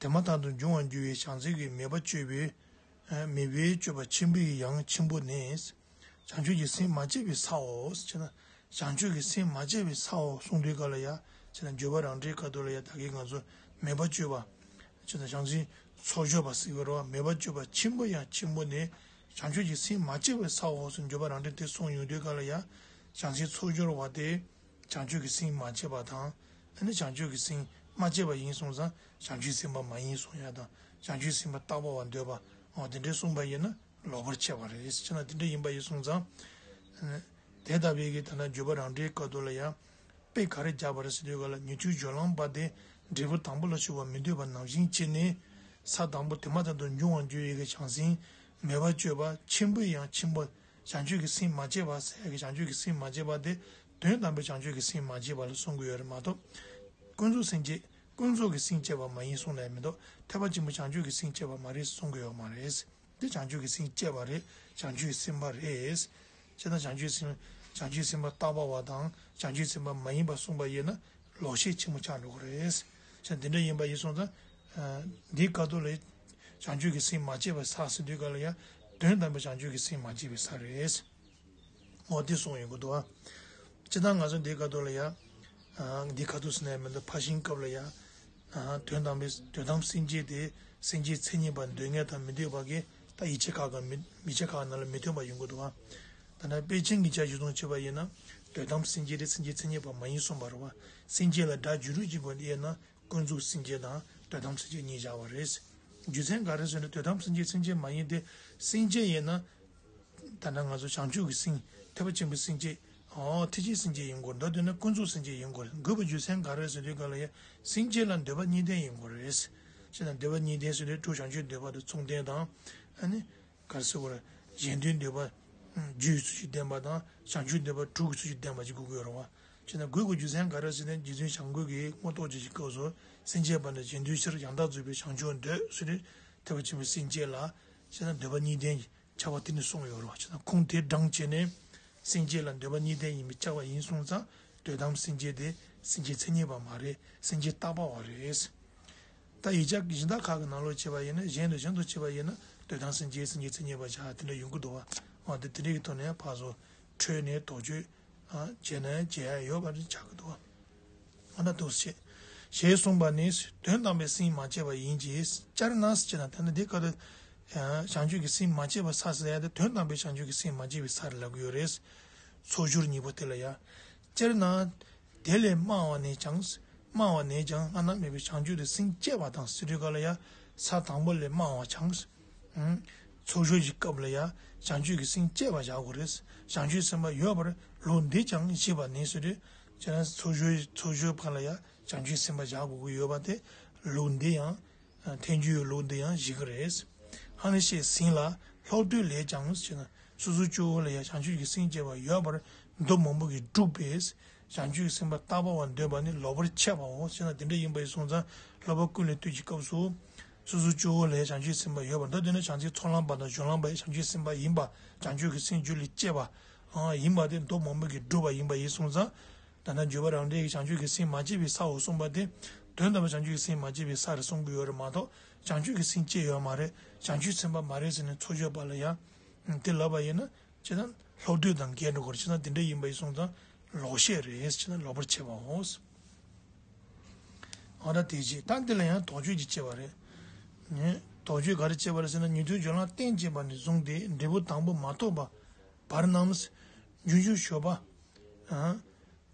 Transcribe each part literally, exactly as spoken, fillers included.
དེ་མ་ཐག་ཏུ་འབྱུང་བར་འགྱུར་བའི་བྱང་སེམས་ཀྱི་མོས་པ་སྤྱོད་པའི་མོས་པའི་སྤྱོད་པ་ཆེན་པོའི་ཡང་ཆེན་པོ་ནི། བྱང་ཆུབ་ཀྱི་སེམས་མ་སྐྱེས་པའི་སའོ་ཞེ་ན། བྱང་ཆུབ་ཀྱི་སེམས་མ་སྐྱེས་པའི་སའོ་གསུང་དུས་ག་ལ་ཡ། ཞེ་ན་འགྱུར་བ་རང་འགྲེལ་སྐབས་དུ་ལ་ཡ་ད་གིན་ང་ཚོ་མོས་པ་སྤྱོད་པ། ཞེ་ན་བྱང་སེམས་ཚོགས་སྦྱོར་བ་ཟེར་གི་རོ། མོས་པ་སྤྱོད་པ་ཆེན་པོ་ཡང་ཆེན་པོ་ནི། བྱང་ཆུབ་ཀྱི་སེམས་མ་སྐྱེས་པའི་སའོ་ཟེར་འགྱུར་བ་རང་འགྲེལ་དེ་གསུངས་ཡོང་དུས་ག་ལ་ཡ། བྱང་སེམས་ཚོགས་སྦྱོར་བ་དེ། བྱང་ཆུབ་ཀྱི་སེམས་མ་སྐྱེས་པ་དང་། ཨ་ནི་བྱང་ཆུབ་ཀྱི་སེམས་མ་སྐྱེས་པ་ཡིན་སོང་ཙང་བྱང་ཆུབ་སེམས་དཔའ་མ་ཡིན་གསུང་ཡ་དང་བྱང་ཆུབ་སེམས་དཔའ་རྟག་པ་བ་འདོད་པ། འོ་དེ་འདྲའི་གསུངས་པ་ཡིན་ན་ལོག་པར་འཆད་པ་རེད། ཅེ་ན་དེ་འདྲ་ཡིན་པ་ཡིན་སོང་ཙང་། ཨ་ནི་དེ་ལྟ་བུའི་གི་ད་ལྟ་འགྱུར་བ་རང་འགྲེལ་སྐབས་དུ་ལ་ཡང་། དཔེ་ག་རེ་བརྒྱབ་པ་རེད་ཟེར་དུས་ག་ལ་ཉན་ཐོས་སྦྱོར་ལམ་པ་དེ་འབྲས་བུ་དང་པོ་ལ་ཞུགས་པ་མི་འདོད་པ་ནང་བཞིན་བྱས་ནས། ས་དང་པོ་དེ་མ་ཐག་ཏུ་འབྱུང་བར་འགྱུར་བའི་གི་བྱང་སེམས་མོས་པ་སྤྱོད་པ་ཆེན་པོ་ཡང་ཆེན་པོ། བྱང་ཆུབ་ཀྱི་སེམས་མ་སྐྱེས་པ་ཟེར་ཡ་གི་བྱང་ཆུབ་ཀྱི་སེམས་མ་སྐྱེས་པ་དེ་དོན་དམ་པའི་བྱང་ཆུབ་ཀྱི་སེམས་མ་སྐྱེས་པ་ལ་གསུང་གི་ཡོད་རེད་མ་གཏོགས། ཀུན་རྫོབ་སེམས་བསྐྱེད་ཀུན་རྫོབ་ཀྱི་སེམས་བསྐྱེད་པ་མ་ཡིན་གསུངས་ནས་མི་འདུག་ཐེག་པ་ཆེན་པོ་བྱང་ཆུབ་ཀྱི་སེམས་བསྐྱེད་པ་མ་རེད་གསུང་གི་ཡོད་མ་རེད། དེ་བྱང་ཆུབ་ཀྱི་སེམས་བསྐྱེད་པ་རེད། བྱང་ཆུབ་སེམས་དཔའ་རེད། བྱས་ན་བྱང་ཆུབ་སེམས་བྱང་ཆུབ་སེམས་དཔའ་རྟག་པ་བ་དང་བྱང་ཆུབ་སེམས་དཔའ་མ་ཡིན་པ་གསུངས་པ་ཡིན་ན་ལོག་བཤད་ཆེན་མོ་ཆགས་འགྲོ་གི་རེད། བྱས་ན་དེ་འདྲ་ཡིན་པ་ཡིན་སོང་ཙང་། འདིའི་སྐབས་དུ་ལ་བྱང་ཆུབ་ཀྱི་སེམས་མ་སྐྱེས་པ་ས་ཟེར་དུས་ག་ལ་ཡ། དོན་དམ་པའི་བྱང་ཆུབ་ཀྱི་སེམས་མ་སྐྱེས་པའི་ས་རེད། འོ་དེ་གསུངས་ཡོང་གི་འདུག་ཨ། སྤྱིར་བཏང་ང་ཚོ་འདིའི་སྐབས་དུ་ལ་ཡ། འདིའི་ཁ་ཐུག་ཟེར་ནས་མི་འདུག་ཕར་ཕྱིན་སྐབས་ལ་ཡ། དོན་དམ་པའི་དོན་དམ་སེམས་བསྐྱེད་དེ་སེམས་བསྐྱེད་མཚན་ཉིད་པ་འདོད་མཁན་དང་མི་འདོད་པ་གིས་ད་ཡིག་ཆ་ཁག་གམ་མི་མིག་ཆ་ཁག་ནང་ལ་མི་མཐུན་པ་ཡོང་གི་འདུག་ཨ། ད་ནི་དཔེ་ཅན་གྱི་ཆ་གཞི་བཟུང་བྱས་པ་ཡིན་ན། དོན་དམ་སེམས་བསྐྱེད་དེ་སེམས་བསྐྱེད་མཚན་ཉིད་པ་མ་ཡིན་གསུངས་པ་རེད་བ། སེམས་བསྐྱེད་ལ་སྒྲ་སྒྱུར་རོགས་ཀྱི་སྒོ་ནས་དབྱེ་ན། ཀུན་རྫོབ་སེམས་བསྐྱེད་དང་དོན་དམ་སེམས་བསྐྱེད་གཉིས་བཞག་པ་རེད། རྒྱུ་མཚན་ག་རེ་ཟེར་ན་དོན་དམ་སེམས་བསྐྱེད་སེམས་བསྐྱེད་མ་ཡིན་ཏེ། སེམས་བསྐྱེད་ཡིན་ན། ད་ལྟ་ང་ཚོ་བྱང་ཆུབ་ཀྱི་སེམས་ཐེག་པ་ཆེན་པོའི་སེམས་བསྐྱེད། འོ་ཐེག་ཆེན་སེམས་བསྐྱེད་ཡིན་དགོས་མདོར་བསྡུས་ན་ཀུན་རྫོབ་སེམས་བསྐྱེད་ཡིན་དགོས་དགོས་པའི་རྒྱུ་མཚན་ག་རེ་ཟེར་དུས་ག་ལ་ཡ། སེམས་བསྐྱེད་ལ་འདོད་པ་གཉིས་ལྡན་ཡིན་དགོས་རེད། བྱས་ན་འདོད་པ་གཉིས་ལྡན་ཟེར་དུས་དྲུག་བྱང་ཆུབ་འདོད་པ་དང་མཚུངས་ལྡན་དང་། ཨ་ནི། ག་རེ་ཟེར་དགོས་རེད། གཞན་དོན་འདོད་པ། རྒྱུའི་ཚུལ་གྱིས་ལྡན་པ་དང་བྱང་ཆུབ་འདོད་པ་དྲུག་གི་ཚུལ་གྱིས་ལྡན་པ་ཅིག་དགོས་ཀྱི་ཡོད་རེད་བ། བྱས་ན་དགོས་དགོས་རྒྱུ་མཚན་ག་རེ་ཟེར་ན་རྗེ་བཙུན་བྱམས་མགོན་གྱིས་མངོན་རྟོགས་རྒྱན་གྱི་སྐབས་སུ་སེམས་བསྐྱེད་པ་ནི་གཞན་དོན་ཕྱིར་ཡང་དག་རྫོགས་པའི་བྱང་ཆུབ་འདོད་ཟེར་ཏེ་ཐེག་པ་ཆེན་པོའི་སེམས་བསྐྱེད་ལ་བྱས་ན་འདོད་པ་གཉིས་ལྡན་གྱི་ཁྱབ་པ་དེ་ནི་གསུངས་ཡོད་རེད་བ། བྱས་ན་ཁུངས་དེ་དྲངས་བྱས་ནས་སེམས་བསྐྱེད་ལ་འདོད་པ་གཉིས་ལྡན་ཡིན་པས་ཁྱབ་པ་ཡིན་གསུངས་ཙང་དོན་དམ་སེམས་བསྐྱེད་དེ་སེམས་བསྐྱེད་མཚན་ཉིད་པ་མ་རེད། སེམས་བསྐྱེད་རྟག་པ་བ་རེད། ད་ཡིག་ཆ་གཞན་དག་ཁག་གི་ནང་ལོགས་བྱས་པ་ཡིན་ན་གཞན་དང་གཞན་དུ་བྱས་པ་ཡིན་ན་དོན་དམ་སེམས་བསྐྱེད་སེམས་བསྐྱེད་མཚན་ཉིད་པ་བཞག་དེ་འདྲ་ཡོང་གི་འདུག་བ། འོ་དེ་དེ་འདྲ་གི་ཐོག་ནས་ཕར་ཚུར་འཕྲོས་ནས་དོགས་གཅོད་བྱས་ན་བྱེད་ཡ་ཡོད་པ་རེད་ཆགས་ཀྱི་འདུག་བ། འོ་ན་འདུག་སེ་བྱས། ཞེས་གསུངས་པ་ནི་དོན་དམ་པའི་སེམས་མ་སྐྱེས་པ་ཡིན་གྱི། སྤྱིར་ན་ཟེར་ན་དེ་ནི་འདི་སྐབས་དུ་བྱང་ཆུབ་ཀྱི་སེམས་མ་སྐྱེས་པ་ས་ཟེར་ཡ་དེ་དོན་དམ་པའི་བྱང་ཆུབ་ཀྱི་སེམས་མ་སྐྱེས་པའི་ས་རེད་ལབ་ཀྱི་ཡོད་རེད། ཚོགས་སྦྱོར་གཉིས་པོ་དེ་ལ་ཡ། སྤྱིར་ན། དེ་ལས་དམའ་བ་ནས་ཀྱང་། དམའ་བ་ནས་ཀྱང་བླ་ན་མེད་པའི་བྱང་ཆུབ་ཏུ་སེམས་བསྐྱེད་པ་དང་ཟེར་དུས་ག་ལ་ཡ། ས་དང་པོ་ལས་དམའ་བ་ཀྱང་། ཚོགས་སྦྱོར་གྱི་སྐབས་ལ་ཡ། བྱང་ཆུབ་ཀྱི་སེམས་བསྐྱེད་པ་བཞག་དགོས་རེད། བྱང་ཆུབ་སེམས་དཔའ་ཡོད་པར་ལུགས་འདིས་ཀྱང་བཞེད་པ་ནི་ཟེར་དུས། ཚོགས་སྦྱོར་ཚོགས་སྦྱོར་བར་ལ་ཡ། བྱང་ཆུབ་སེམས་དཔའ་བཞག་དགོས་ཀྱི་ཡོད་པ་དེ། ལུགས་འདི་ཡང་། ཐལ་འགྱུར་ལུགས་འདི་ཡང་བཞེད་ཀྱི་རེད། ཨ་ནི་ཞེས་ཟིན་ལ་ལྷག་བསྡུས་ལས་ཀྱང་ཞེ་ན། སོ་སོ་སྐྱེ་བོ་ལ་ཡང་བྱང་ཆུབ་ཀྱི་སེམས་བསྐྱེད་པ་ཡོད་པར་མདོ་མང་པོ་གིས་སྒྲུབ་པས། བྱང་ཆུབ་ཀྱི་སེམས་དཔའ་རྟག་པ་བ་འདོད་པ་ནི་ལོག་པར་འཆད་པའོ་ཞེ་ན། དེ་འདྲ་ཡིན་པ་ཡིན་སོང་ཙང་སློབ་པ་ཀུན་ལས་བཏུས་ཀྱི་སྐབས་སུ། སོ་སོ་སྐྱེ་བོ་ལ་ཡང་བྱང་ཆུབ་སེམས་དཔའ་ཡོད་པར་མདོར་བསྡུས་ན་བྱང་སེམས་ཚོགས་ལམ་པ་དང་སྦྱོར་ལམ་པ་ཡང་བྱང་ཆུབ་སེམས་དཔའ་ཡིན་པ་བྱང་ཆུབ་ཀྱི་སེམས་རྒྱུད་ལ་སྐྱེས་པ། ཡིན་པ་དེ་མདོ་མང་པོ་གིས་སྒྲུབ་པ་ཡིན་པ་ཡིན་སོང་ཙང་། ད་ལྟ་འགྱུར་བ་རང་འགྲེལ་གྱི་བྱང་ཆུབ་ཀྱི་སེམས་མ་སྐྱེས་པའི་སའོ་གསུངས་པ་དེ། དོན་དམ་པའི་བྱང་ཆུབ་ཀྱི་སེམས་མ་སྐྱེས་པའི་ས་རེད་གསུང་གི་ཡོད་རེད་མ་གཏོགས། བྱང་ཆུབ་ཀྱི་སེམས་སྐྱེས་ཡོད་མ་རེད། བྱང་ཆུབ་སེམས་དཔའ་མ་རེད་ཟེར་ནས་ཚོགས་སྦྱོར་བ་ལ་ཡང་། དེ་ལབ་པ་ཡིན་ན། ཅེ་ན། ལྷག་བསྡུས་དང་འགལ་འགྲོ་གི་རེད། ཅེ་ན་དེ་འདྲ་ཡིན་པ་ཡིན་སོང་ཙང་། ལོག་བཤད་རེད། ཅེ་ན་ལོག་པར་བྱེད་པའོ། འོ་ད་དེ་རྗེས་ད་འདི་ལ་ཡང་དོགས་གཅོད་ཀྱིས་བྱས་པ་རེད། ནས་དོགས་གཅོད་ག་རེ་བྱས་པ་རེད་ཟེར་ན། ཉན་ཐོས་སྦྱོར་ལམ་གཏན་བཅས་པ་ནས་བཟུང་སྟེ་འབྲས་བུ་དང་པོ་མ་ཐོབ་པ་བར་རྣམས། རྒྱུན་ཞུགས་ཞོགས་པ།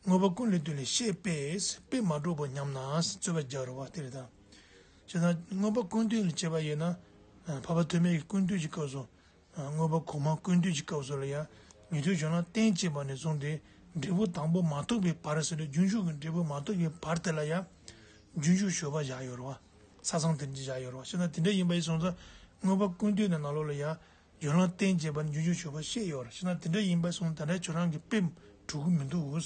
མངོན་པ་ཀུན་ལས་བཏུས་ལས་བཤད་པས་དཔེ་མ་གྲུབ་པར་སྙམ་ན་རྩོད་པ་རྒྱག་རོ་བ་དེ་རེད་ད། བྱས་ན་མངོན་པ་ཀུན་བཏུས་ལས་བྱས་པ་ཡིན་ན། འཕགས་པ་ཐོགས་མེད་ཀྱི་ཀུན་བཏུས་ཀྱི་སྐབས་སུ། མངོན་པ་གོང་མ་ཀུན་བཏུས་ཀྱི་སྐབས་སུ་ལ་ཡང་། ཉན་ཐོས་སྦྱོར་ལམ་གཏན་བཅས་པ་ནས་བཟུང་སྟེ། འབྲས་བུ་དང་པོ་མ་ཐོབ་པའི་བར་ཟེར་ཏེ་རྒྱུན་ཞུགས་ཀྱི་འབྲས་བུ་མ་ཐོབ་པའི་བར་དེ་ལ་ཡང་། རྒྱུན་ཞུགས་ཞོགས་པ་བཞག་ཡོད་རེད་བ། ས་མཚམས་དེ་འདྲ་བཞག་ཡོད་རེད་བ། བྱས་ན་དེ་འདྲ་ཡིན་པ་ཡིན་སོང་ཙང་། མངོན་པ་ཀུན་བཏུས་ནས་ནང་ལོགས་ལ་ཡང་། སྦྱོར་ལམ་གཏན་བཅས་པ་ནི་རྒྱུན་ཞུགས་ཞོགས་པ་བཤད་ཡོད་རེད། བྱས་ན་དེ་འདྲ་ཡིན་པ་སོང་ད་ལྟ་ཁྱོད་རང་གི་དཔེ་གྲུབ་ཀྱི་མི་འདུག་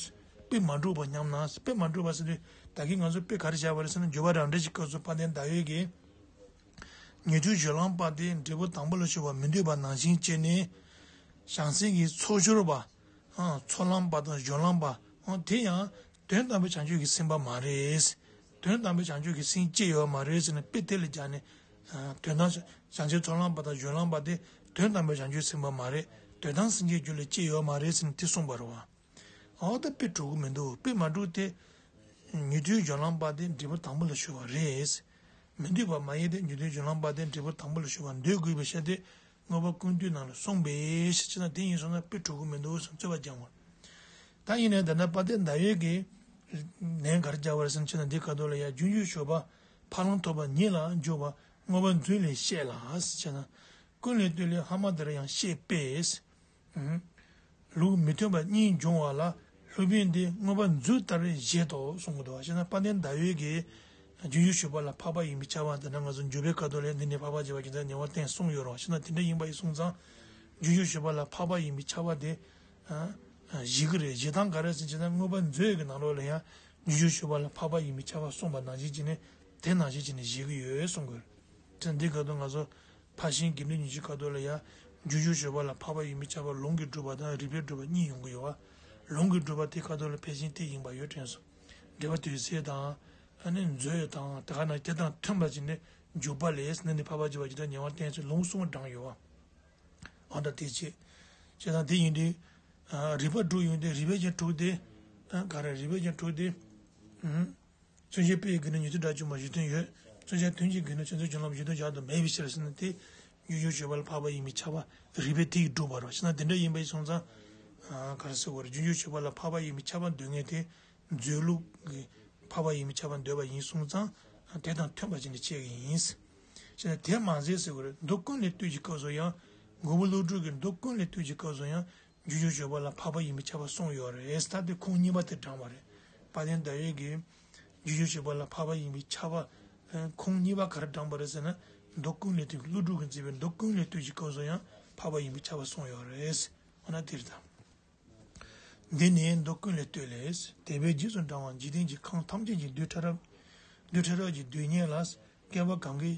དཔེ་མ་གྲུབ་པ་སྙམ་ན། དཔེ་མ་གྲུབ་པ་ཟེར་དུས་ད་གིན་ང་ཚོ་དཔེ་ག་རེ་བཞག་པ་རེད་ཟེར་ན། འགྱུར་བ་རང་འགྲེལ་གྱི་སྐབས་སུ་དཔལ་ལྡན་ཟླ་འོད་ཀྱིས། ཉན་ཐོས་སྦྱོར་ལམ་པ་དེ་འབྲས་བུ་དང་པོ་ལ་ཞུགས་པ་མི་འདོད་པ་ནང་བཞིན་བྱས་ནས། བྱང་སེམས་ཀྱི་ཚོགས་སྦྱོར་བ། ཚོགས་ལམ་པ་དང་སྦྱོར་ལམ་པ། དེ་ཡང་དོན་དམ་པའི་བྱང་ཆུབ་ཀྱི་སེམས་དཔའ་མ་རེད། དོན་དམ་པའི་བྱང་ཆུབ་ཀྱི་སེམས་སྐྱེ་ཡོད་མ་རེད་ཟེར་ནས་དཔེ་དེ་ལ་སྦྱར་ནས། དོན་དམ་བྱང་ཆུབ་ཚོགས་ལམ་པ་དང་སྦྱོར་ལམ་པ་དེ་དོན་དམ་པའི་བྱང་ཆུབ་སེམས་དཔའ་མ་རེད། དོན་དམ་སེམས་ཀྱི་རྒྱུད་ལ་སྐྱེ་ཡོད་མ་རེད་ཟེར་ནས་དེ་གསུངས་པ་རེད་བ། འོ་ད་དཔེ་གྲུབ་ཀྱི་མི་འདུག་དཔེ་མ་གྲུབ་སྟེ། ཉན་ཐོས་སྦྱོར་ལམ་པ་དེ་འབྲས་བུ་དང་པོ་ལ་ཞུགས་པ་རེད། མི་འདོད་པ་མ་ཡིན་ཏེ་ཉན་ཐོས་སྦྱོར་ལམ་པ་དེ་འབྲས་བུ་དང་པོ་ལ་ཞུགས་པ་འདོད་དགོས་པའི་ཕྱིར་ཏེ། མངོན་པ་ཀུན་བཏུས་ནང་ལ་གསུངས་པས་ཞེས་བྱས་ན་དེ་ཡིན་སོང་ན་དཔེ་གྲུབ་ཀྱི་མི་འདུག་གསུངས་རྩོད་པ་རྒྱག་དགོས། ད་ཡིན་ནའི་ད་ལྟ་དཔལ་ལྡན་ཟླ་འོད་ཀྱིས་ལན་ག་རེ་རྒྱག་པ་རེད་ཟེར་ན་བྱས་ན་འདི་ཁ་ཐོག་ལ་ཡང་རྗེས་འཇུག་ཞུགས་པ་ཕ་ལམ་ཐོབ་པ་ཉིད་ལ་འཇུག་པ་མངོན་པ་མཛོད་ལས་བཤད་ལ་ཟེར་བྱས་ན། ཀུན་ལས་བཏུས་ལས་ཧ་མ་དེར་ཡང་བཤད་པས། ལུགས་མི་མཐུན་པ་གཉིས་འབྱུང་བ་ལ་སློབ་དཔོན་འདིས་མངོན་པ་མཛོད་ལྟར་བཞེད་དོ་གསུང་གི་འདུག་བ། བྱས་ན་དཔལ་ལྡན་ཟླ་འོད་ཀྱིས་རྗེས་འཇུག་ཞུགས་པ་ལ་འཕགས་པ་ཡིན་པའི་ཁྱབ་པ་འདི་འདྲ་ང་ཚོ་འཇུག་པའི་ཁ་ཐོག་ལས་འདི་ནི་འཕགས་པ་བྱས་པ་ཇི་ལྟར་ཉེ་བར་བསྟན་གསུངས་ཡོད་རེད་བ། བྱས་ན་དེ་འདྲ་ཡིན་པ་ཡིན་སོང་ཙང་རྗེས་འཇུག་ཞུགས་པ་ལ་འཕགས་པ་ཡིན་པའི་ཁྱབ་པ་དེ་བཞེད་ཀྱི་རེད། བཞེད་སྟངས་ག་རེ་ཟེར་བྱས་ན་མངོན་པ་མཛོད་ཀྱི་ནང་ལོགས་ལ་ཡང་རྗེས་འཇུག་ཞུགས་པ་ལ་འཕགས་པ་ཡིན་པའི་ཁྱབ་པ་གསུངས་པ་ནང་བཞིན་བྱས་ནས་དེ་ནང་བཞིན་བྱས་ནས་བཞེད་ཀྱི་ཡོད་གསུང་དགོས། དེ་འདི་སྐབས་དུ་ང་ཚོ་ཕར་ཕྱིན་དགེ་འདུན་ཉི་ཤུའི་ཁ་ཐོག་ལ་ཡང་རྗེས་འཇུག་ཞུགས་པ་ལ་འཕགས་པ་ཡིན་པའི་ཁྱབ་པ་ལུང་གིས་སྒྲུབ་པ་དང་རིགས་པས་སྒྲུབ་པ་གཉིས་ཡོང་གི་ཡོད་བ། ལུང་གིས་སྒྲུབ་པ་དེ་ཁ་ཐོག་ལ་ཕར་ཕྱིན་དེ་ཡིན་པ་ཡོད་དྲན་སོང་། འགྲེལ་པ་དོན་གསལ་དང་། ཨ་ནི་མཛོད་དང་དེ་ག་ནང་དེ་དང་མཐུན་པ་ཅིག་ནི་འཇུག་པ་ལས་ནི་ནི་འཕགས་པ་ཅིག་པ་ཅིག་དང་ཉེ་བར་བསྟན་ཚུལ་ལུང་གསུམ་དྲངས་ཡོད་བ། འོ་ད་དེ་བྱས། བྱས་ཙང་དེ་ཡིན་དུས། རིགས་པ་དྲུག་ཡོང་དུས་རིགས་པས་ཀྱང་དྲུག་སྟེ། ག་རེ་རིགས་པས་ཀྱང་དྲུག་སྟེ། མཚོན་བྱེད་དཔེ་ཡི་དགེ་འདུན་ཉན་ཐོས་དགྲ་བཅོམ་པ་བཞི་སྟོན་ཡོད། མཚོན་བྱེད་དོན་གྱི་དགེ་འདུན་ཆོས་མཛད་སྦྱོར་ལམ་བཞི་སྟོན་བཞག་ཏུ་མེད་པའི་ཕྱིར་ཟེར་ན་དེ། རྗེས་འཇུག་ཞུགས་པ་ལ་འཕགས་པ་ཡིན་པའི་ཁྱབ་པ་རིགས་པས་དེ་ཡིས་སྒྲུབ་པ་རེད་བ། བྱས་ན་དེ་འདྲ་ཡིན་པ་ཡིན་སོང་ཙང་། ག་རེ་ཟེར་དགོས་རེད། རྗེས་འཇུག་ཞུགས་པ་ལ་འཕགས་པ་ཡིན་པའི་ཁྱབ་པ་འདོད་མཁན་དེ། མཛོད་ལུགས་ཀྱི་འཕགས་པ་ཡིན་པའི་ཁྱབ་པ་འདོད་པ་ཡིན་སོང་ཙང་། དེ་དང་མཐུན་པ་ཅིག་ནས་བཤད་ཀྱི་ཡིན། བྱས་ན་དེ་མ་ཟད་ཟེར་དགོས་རེད། མདོ་ཀུན་ལས་བཏུས་ཀྱི་སྐབས་སུ་ཡང་། མགོན་པོ་ཀླུ་སྒྲུབ་ཀྱིས་མདོ་ཀུན་ལས་བཏུས་ཀྱི་སྐབས་སུ་ཡང་། རྗེས་འཇུག་ཞུགས་པ་ལ་འཕགས་པ་ཡིན་པའི་ཁྱབ་པ་གསུངས་ཡོད་རེད། ད་དེ་ཁུངས་གཉིས་པ་དེ་དྲངས་པ་རེད། དཔལ་ལྡན་ཟླ་འོད་ཀྱིས་རྗེས་འཇུག་ཞུགས་པ་ལ་འཕགས་པ་ཡིན་པའི་ཁྱབ་པ། ཁུངས་གཉིས་པ་ག་རེ་དྲངས་པ་རེད་ཟེར་ན། མདོ་ཀུན་ལས་བཏུས་ཀླུ་སྒྲུབ་ཀྱིས་མཛད་པའི་མདོ་ཀུན་ལས་བཏུས་ཀྱི་སྐབས་སུ་ཡང་འཕགས་པ་ཡིན་པའི་ཁྱབ་པ་གསུངས་ཡོད་རེད། འོ་ན་དེ་རེད་ད། འདི་ནི་མདོ་ཀུན་ལས་བཏུས་ལས། དད་པས་རྗེས་སུ་འབྲང་བ་འཇིག་རྟེན་གྱི་ཁམས་ཐམས་ཅད་ཀྱི་རྡུལ་ཕྲ་རབ། རྡུལ་ཕྲ་རབ་ཀྱི་རྡུལ་སྙེད་ལ། བསྐལ་པ་གང་གི་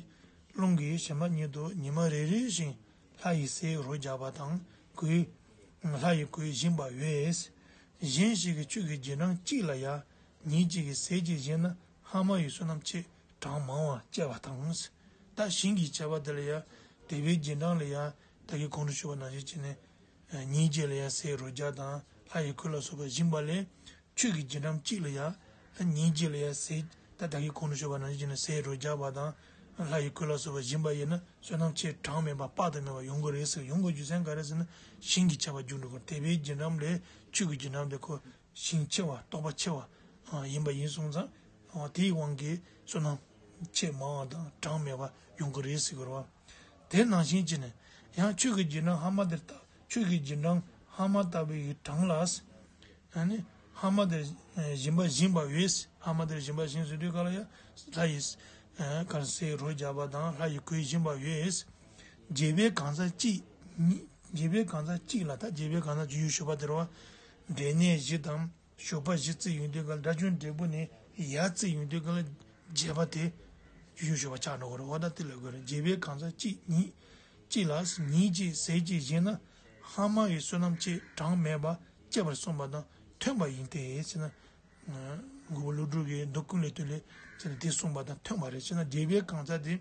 རླུང་གིས་ཞེན་པ་ཉིད་དུ་ཉི་མ་རེ་རེ་བཞིན་ལྷ་ཡི་ཟེར་རོ་རྒྱག་པ་དང་གོས། ལྷ་ཡི་གོས་བཞིན་པ་བས། གཞན་ཞིག་གིས་ཆོས་ཀྱི་རྗེས་འབྲང་གཅིག་ལ་ཡང་ཉིད་གཅིག་གི་ཟས་ཀྱིས་བཞེས་ན་ཧ་མ་ཡི་བསོད་ནམས་ཆེས་གྲངས་མང་བ་སྐྱེ་བ་དང་། ད་ཞིང་གི་ཁྱད་པར་དེ་ལ་ཡང་དད་པའི་རྗེས་འབྲང་ལ་ཡང་ད་གིན་གོང་དུ་ཞུས་པ་ནང་བཞིན་བྱས་ནས། ཉིད་གཅིག་ལ་ཡང་ཟས་རོ་བརྒྱ་དང་ལྷ་ཡི་གོས་ལ་སོགས་པ་བཞིན་པ་ལས། ཆོས་ཀྱི་རྗེས་འབྲང་གཅིག་ལ་ཡང་། ཉིད་གཅིག་ལ་ཡང་ཟས། ད་ད་གིན་གོང་དུ་ཞུས་པ་ནང་བཞིན་བྱས་ནས་ཟས་རོ་བརྒྱ་པ་དང་། ལྷ་ཡི་གོས་ལ་སོགས་པ་བཞིན་པ་ཡིན་ན་བསོད་ནམས་ཆེས་གྲངས་མེད་པ་དཔག་ཏུ་མེད་པ་ཡོང་གི་རེད་ཟེར། ཡོང་དགོས་རྒྱུ་མཚན་ག་རེ་ཟེར་ན་ཞིང་གི་ཁྱད་པར་རྒྱུ་འགྲོ་གི། དད་པའི་རྗེས་འབྲང་ལས་ཆོས་ཀྱི་རྗེས་འབྲང་དེ་ཁོ་ཞིང་ཆེ་བ་སྟོབས་པ་ཆེ་བ་ཡིན་པ་ཡིན་སོང་ཙང་། དེའི་དབང་གིས་བསོད་ནམས་ཆེས་མང་བ་དང་གྲངས་མེད་པ་ཡོང་གི་རེད་ཟེར་གི་རེད་བ། དེ་ནང་བཞིན་བྱས་ནས་ཡང་ཆོས་ཀྱི་རྗེས་འབྲང་ཧ་མ་དེར་ལྟ། ཆོས་ཀྱི་རྗེས་འབྲང་ཧ་མ་ལྟ་བུའི་གྲངས་ལ། ཨ་ནི་ཧ་མ་དེར་བཞིན་པ་བཞིན་པ་བས། ཧ་མ་དེར་བཞིན་པ་བཞིན་ཟེར་དུས་ག་ལ་ཡང་ལྷ་ཡི་གར་ཟས་རོ་བརྒྱ་པ་དང་ལྷ་ཡི་གོས་བཞིན་པ་བས། རྒྱས་པའི་གང་ཟག་གཅིག་ཉིད། རྒྱས་པའི་གང་ཟག་གཅིག་ལ། ད་རྒྱས་པའི་གང་ཟག་རྗེས་འཇུག་ཞུགས་པ་དེར་བ། འབྲས་གནས་བཞི་དང་ཞོགས་པ་བཞི་བརྩིས་ཡོང་དུས་ག་ལ། དགྲ་བཅོམ་འབྲས་བུ་ནས་ཡར་བརྩིས་ཡོང་དུས་ག་ལ། རྒྱས་པ་དེ་རྗེས་འཇུག་ཞུགས་པ་ཆགས་འགྲོ་གི་རེད། འོ་ད་དེ་ལ་དགོས་རེད། རྒྱས་པའི་གང་ཟག་གཅིག་ཉིད་གཅིག་ལ་ཉིད་ཀྱི་ཟས་ཀྱིས་བཞེས་ན་ཧ་མ་ཡི་བསོད་ནམས་ཆེས་གྲངས་མེད་པ་སྐྱེ་བར་གསུངས་པ་དང་མཐུན་པ་ཡིན་ཏེ་ཟེར་ན། མགོན་པོ་ཀླུ་སྒྲུབ་ཀྱིས་མདོ་ཀུན་ལས་བཏུས་ལས་ཟེར་ན་དེ་གསུངས་པ་དང་མཐུན་པ་རེད། ཟེར་ན་རྒྱས་པའི་གང་ཟག་དེ་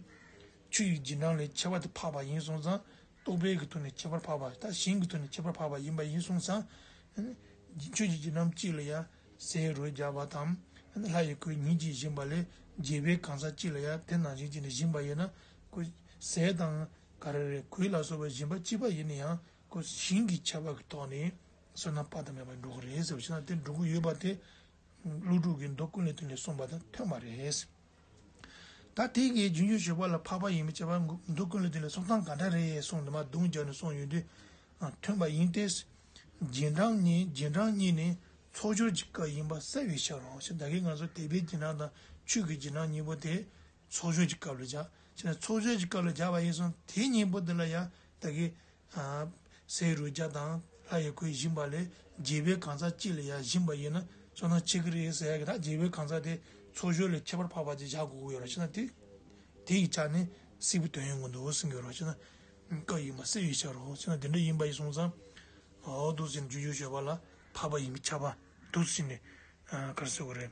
ཆོས་ཀྱི་རྗེས་འབྲང་ལས་ཁྱད་པར་དུ་འཕགས་པ་ཡིན་སོང་ཙང་། རྟོག་པའི་གི་ཐོག་ནས་ཁྱད་པར་འཕགས་པ་དང་ཞིང་གི་ཐོག་ནས་ཁྱད་པར་འཕགས་པ་ཡིན་པ་ཡིན་སོང་ཙང་། ཆོས་ཀྱི་རྗེས་འབྲང་གཅིག་ལ་ཡང་ཟས་རོ་བརྒྱ་པ་དང་། ལྷ་ཡི་གོས་ཉིད་ཀྱིས་བཞེས་པ་ལས་རྒྱས་པའི་གང་ཟག་གཅིག་ལ་ཡང་དེ་ནང་བཞིན་བྱས་ནས་བཞེས་པ་ཡིན་ན། ཁོ་ཟས་དང་ག་རེ་རེད། གོས་ལ་སོགས་པ་བཞེས་པ་གཅིག་པ་ཡིན་ན་ཡང་ཁོ་ཞིང་གི་ཁྱད་པར་གྱི་ཐོག་ནས་བསོད་ནམས་དཔག་ཏུ་མེད་པ་འགྲོ་གི་རེད་ཟེར་བ་ཞིག་ན། དེ་འགྲོ་གི་ཡོད་པ་དེ། ཀླུ་སྒྲུབ་ཀྱིས་མདོ་ཀུན་ལས་བཏུས་ལས་གསུངས་པ་དང་མཐུན་པ་རེད། ད་དེ་གའི་རྗེས་འཇུག་ཞུགས་པ་ལ་འཕགས་པ་ཡིན་པའི་ཁྱད་པར་མདོ་ཀུན་ལས་བཏུས་ལས་གསུང་སྟངས་ག་འདྲ་རེད་གསུངས་འདི་མ་གདུང་རྒྱག་ནས་གསུངས་ཡོང་དུས། མཐུན་པ་ཡིན་ཏེ། རྗེས་འབྲང་གཉིས་རྗེས་འབྲང་གཉིས་ནི་ཚོགས་སྦྱོར་གྱི་སྐབས་ཡིན་པ་གསལ་བའི་ཕྱིར་རོ། ཞེས་ད་གིན་ང་ཚོ་དད་པའི་རྗེས་འབྲང་དང་ཆོས་ཀྱི་རྗེས་འབྲང་གཉིས་པོ་དེ་ཚོགས་སྦྱོར་གྱི་སྐབས་ལ་བྱ། ཞེས་ན་ཚོགས་སྦྱོར་གྱི་སྐབས་ལ་བྱ་བ་ཡིན་སོང་དེ་གཉིས་པོ་འདི་ལ་ཡང་ད་གིན། ཟས་རོ་བརྒྱ་དང་ལྷ་ཡི་གོས་བཞིན་པ་ལས་རྒྱས་པའི་གང་ཟག་གཅིག་ལ་ཡང་བཞིན་པ་ཡིན་ན་བསོད་ནམས་ཆེ་གི་རེད་ཟེར་ཡ་གི། ད་རྒྱས་པའི་གང་ཟག་དེ་ཚོགས་སྦྱོར་ལས་ཁྱད་པར་འཕགས་པ་ཅིག་བཞག་དགོས་ཀྱི་ཡོད་རེད་ཟེར་ན། དེ་དེ་ཡི་ཆ་ནས་སིལ་བུ་དོན་ཡོད་ངོ་འདུག་གསུང་གི་ཡོད་རེད་ཟེར་ན། སྐབས་ཡིན་པ་གསལ་བའི་ཕྱིར་རོ་ཟེར་ན། དེ་འདྲ་ཡིན་པ་ཡིན་སོང་ཙང་། འོ་འདུག་ཟེར་ནས་རྗེས་འཇུག་ཞུགས་པ་ལ་འཕགས་པ་ཡིན་པའི་ཁྱད་པར་འདུག་ཟེར་ནས་ག་རེ་ཟེར་དགོས་རེད།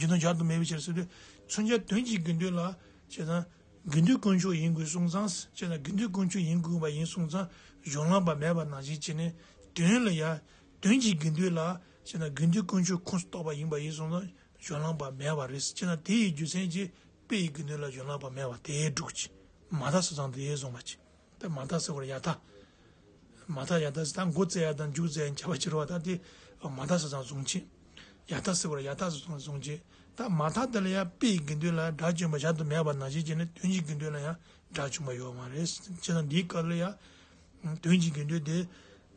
རྒྱུ་དང་སྦྱར་དུ་མེད་པའི་ཕྱིར་ཟེར་དུས། མཚོན་བྱ་དོན་གྱི་དགེ་འདུན་ལ་བྱས་ཙང་དགེ་འདུན་དཀོན་མཆོག་ཡིན་དགོས་སོང་ཙང་། བྱས་ཙང་དགེ་འདུན་དཀོན་མཆོག་ཡིན་དགོས་པ་ཡིན་སོང་ཙང་གཞུང་ལམ་པ་མེད་པ་ནང་བཞིན་བྱས་ནས། དོན་ལ་ཡ། དོན་གྱི་དགེ་འདུན་ལ་བྱས་ན་དགེ་འདུན་དཀོན་མཆོག་ཁོངས་སུ་གཏོགས་པ་ཡིན་པ་ཡིན་སོང་ཙང་གཞུང་ལམ་པ་མེད་པ་རེད། བྱས་ན་དེ་ཡི་རྒྱུ་མཚན་གྱིས་དཔེ་ཡི་དགེ་འདུན་ལ་གཞུང་ལམ་པ་མེད་པ་དེ་འགྲུབ་ཀྱི། མ་མཐའ་ས་མཚམས་དེ་བཟུང་བ་ཅིག་ད་མ་མཐའ་ཟེར་བར་ཡ་མཐའ། མ་མཐའ་ཡ་མཐའ་ཟེར་ད་འགོ་བཙལ་ཡ་དང་མཇུག་བཙལ་ཡ་ཁྱད་པར་ཕྱེ་རོགས་ད་དེ་མ་མཐའ་ས་མཚམས་བཟུང་ཅིག་ཡ་མཐའ་ཟེར་བར་ཡ་མཐའ་ས་མཚམས་བཟུང་ཅིག་ད་མ་མཐའ་དེ་ལ་ཡ་དཔེ་ཡི་དགེ་འདུན་ལ་དགྲ་བཅོམ་པ་བཞག་ཏུ་མེད་པ་ནང་བཞིན་བྱས་ནས་དོན་གྱི་དགེ་འདུན་ལ་ཡང་དགྲ་བཅོམ་པ་ཡོད་མ་རེད། བྱས་ཙང་འདིའི་སྐབས་ལ་ཡ། དོན་གྱི་དགེ་འདུན་དེ།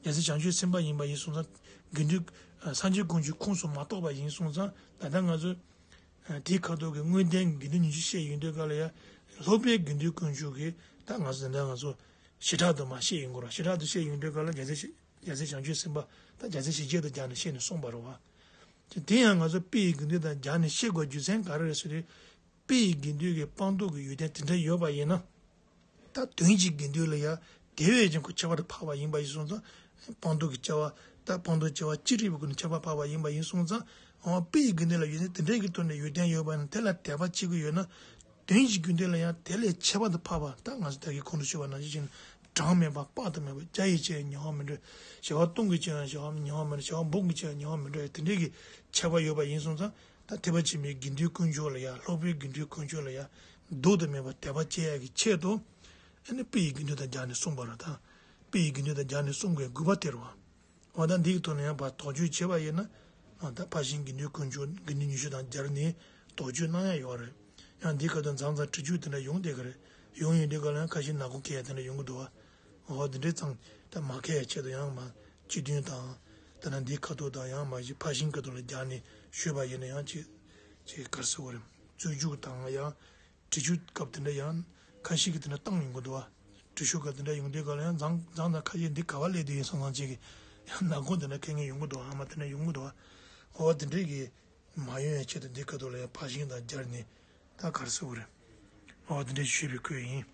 རྒྱལ་སྲས་བྱང་ཆུབ་སེམས་དཔའ་ཡིན་པ་ཡིན་སོང་ཙང་། དགེ་འདུན། སངས་རྒྱས་དཀོན་མཆོག་ཁོངས་སུ་མ་གཏོགས་པ་ཡིན་སོང་ཙང་ད་ལྟ་ང་ཚོས། དེའི་ཁ་ཐོག་གི་དངོས་བསྟན་དགེ་འདུན་ཉི་ཤུ་བཤད་ཡོང་དུས་སྐབས་ལ་ཡ། སློབ་དཔོན་དགེ་འདུན་དཀོན་མཆོག་གིས་ད་ང་ཚོ་འདི་འདྲ་ང་ཚོ་བྱེ་བྲག་ཏུ་མ་བཤད་ཡོང་གི་རེད། བྱེ་བྲག་ཏུ་བཤད་ཡོང་དུས་སྐབས་ལ་རྒྱལ་སྲས་རྒྱལ་སྲས་བྱང་ཆུབ་སེམས་དཔའ་ད་རྒྱལ་སྲས་ཞི་བྱེད་དང་སྦྱར་ནས་བཤད་ནས་གསུངས་པ་རེད་བ། དེ་ཡང་ང་ཚོ་དཔེ་ཡི་དགེ་འདུན་དང་སྦྱར་ནས་བཤད་དགོས་རྒྱུ་མཚན་ག་རེ་རེད་ཟེར་དུས། དཔེ་ཡི་དགེ་འདུན་གྱི་སྤངས་རྟོགས་ཀྱི་ཡོན་ཏན་དེ་འདྲ་ཡོད་པ་ཡིན་ན། ད་དོན་གྱི་དགེ་འདུན་ལ་ཡང་དེ་བས་ཀྱང་ཁོ་ཁྱད་པར་དུ་འཕགས་པ་ཡིན་པ་ཡིན་སོང་ཙང་། སྤངས་རྟོགས་ཀྱི་སྐྱེ་བ་ད་སྤངས་རྟོགས་སྐྱེ་བ་ཅི་རིགས་པའི་སྒོ་ནས་ཁྱད་པར་འཕགས་པ་ཡིན་པ་ཡིན་སོང་ཙང་། འོ་དཔེ་ཡི་དགེ་འདུན་ལ་ཡོན་ཏན་དེ་འདྲའི་གི་ཐོག་ནས་ཡོན་ཏན་ཡོད་པ་ཡིན་ན་དེ་ལ་དད་པ་བྱེད་ཀྱི་ཡོད་ན། དོན་གྱི་དགེ་འདུན་ལ་ཡང་དེ་ལས་ཁྱད་པར་དུ་འཕགས་པ་ད་ང་ཚོ་ད་གིན་གོང་དུ་ཞུས་པ་ནང་བཞིན་བྱས་ནས་གྲངས་མེད་པ་དཔག་ཏུ་མེད་པ་བརྒྱ་ཡིས་བཅད་ཡང་ཉེ་བར་མི་འགྲོ། བྱེ་བ་སྟོང་གིས་བཅད་ཡང་ཉེ་བར་མི་འགྲོ། བྱེ་བ་འབུམ་གྱིས་བཅད་ཡང་ཉེ་བར་མི་འགྲོ་དེ་འདྲའི་གི་ཁྱད་པར་ཡོད་པ་ཡིན་སོང་ཙང་། ད་ཐེག་པ་ཆེན་པོའི་དགེ་འདུན་དཀོན་མཆོག་ལ་ཡང་སློབ་དཔོན་དགེ་འདུན་དཀོན་མཆོག་ལ་ཡང་ལྡོག་ཏུ་མེད་པར་དད་པ་བསྐྱེད་ཡག་གི་ཆེད་དུ། ཨ་ནི་དཔེ་ཡི་དགེ་འདུན་དང་སྦྱར་ནས་གསུངས་པ་རེད་ད། དཔེ་ཡི་དགེ་འདུན་དང་སྦྱར་ནས་གསུངས་པའི་དགོས་པ་དེ་རེད་བ། འོ་ད་འདིའི་ཐོག་ནས་ཡང་ཕར་དོགས་གཅོད་བྱས་པ་ཡིན་ན། ཨ་ད་ཕར་ཕྱིན་དགེ་འདུན་དཀོན་མཆོག་དགེ་འདུན་ཉི་ཤུ་དང་སྦྱར་ནས་དོགས་གཅོད་གནང་ཡ་ཡོད་རེད། ཡང་འདིའི་ཁ་ཐུག་མཚམས་མཚམས་འགྲེལ་བརྗོད་དེ་འདྲ་ཡོང་བསྡད་ཀྱི་རེད། ཡོང་ཡོང་དུས་སྐབས་ལ་ཡང་ཁ་ཤས་ནག་ཁུང་ཁེལ་ཡ་དེ་འདྲ་ཡོང་གི་འདུག་བ། འོ་དེ་འདྲའི་ཙང་ད་མ་ཁེལ་ཡ་ཆེད་དུ་ཡང་མ་སྤྱི་དོན་དང་། ད་ནང་འདིའི་ཁ་ཐུག་དང་ཡང་མ་གཞི་ཕར་ཕྱིན་ཁ་ཐུག་ལ་སྦྱར་ནས་ཞུས་པ་ཡིན་ན་ཡང་ཅིག་ཅིག་ག་རེ་ཟེར་དགོས་རེད། རྩོད་རྒྱུགས་དང་ཡང་། འགྲེལ་བརྗོད་སྐབས་དེ་འདྲ་ཡང་ཁ་ཤས་ཀྱིས་དེ་འདྲ་བཏང་ཡོང་གི་འདུག་བ། འགྲེལ་བརྗོད་སྐབས་དེ་འདྲ་ཡོང་དུས་སྐབས་ལ་ཡང་མཚམས་མཚམས་དང་ཁ་ཤས་འདི་ག་བ་སླེབས་དུས་ཡིན་སོང་ཙང་ཅིག་གི་ཡང་ནག་ཁུང་དེ་འདྲ་ཁེལ་མཁན་ཡོང་གི་འདུག་ཨ་མ་དེ་འདྲ་ཡོང་གི་འདུག་བ། འོ་དེ་འདྲས་ཀྱི་མ་ཡོང་ཡ་ཆེད་དུ་འདི་ཁ་ཐུག་ལ་ཡང་ཕར་ཕྱིན་དང་སྦྱར་ནས་ད་ག་རེ་ཟེར་དགོས་རེད། འོ་དེ་འདྲས་ཞུས་པའི་སྐོར་ཡིན།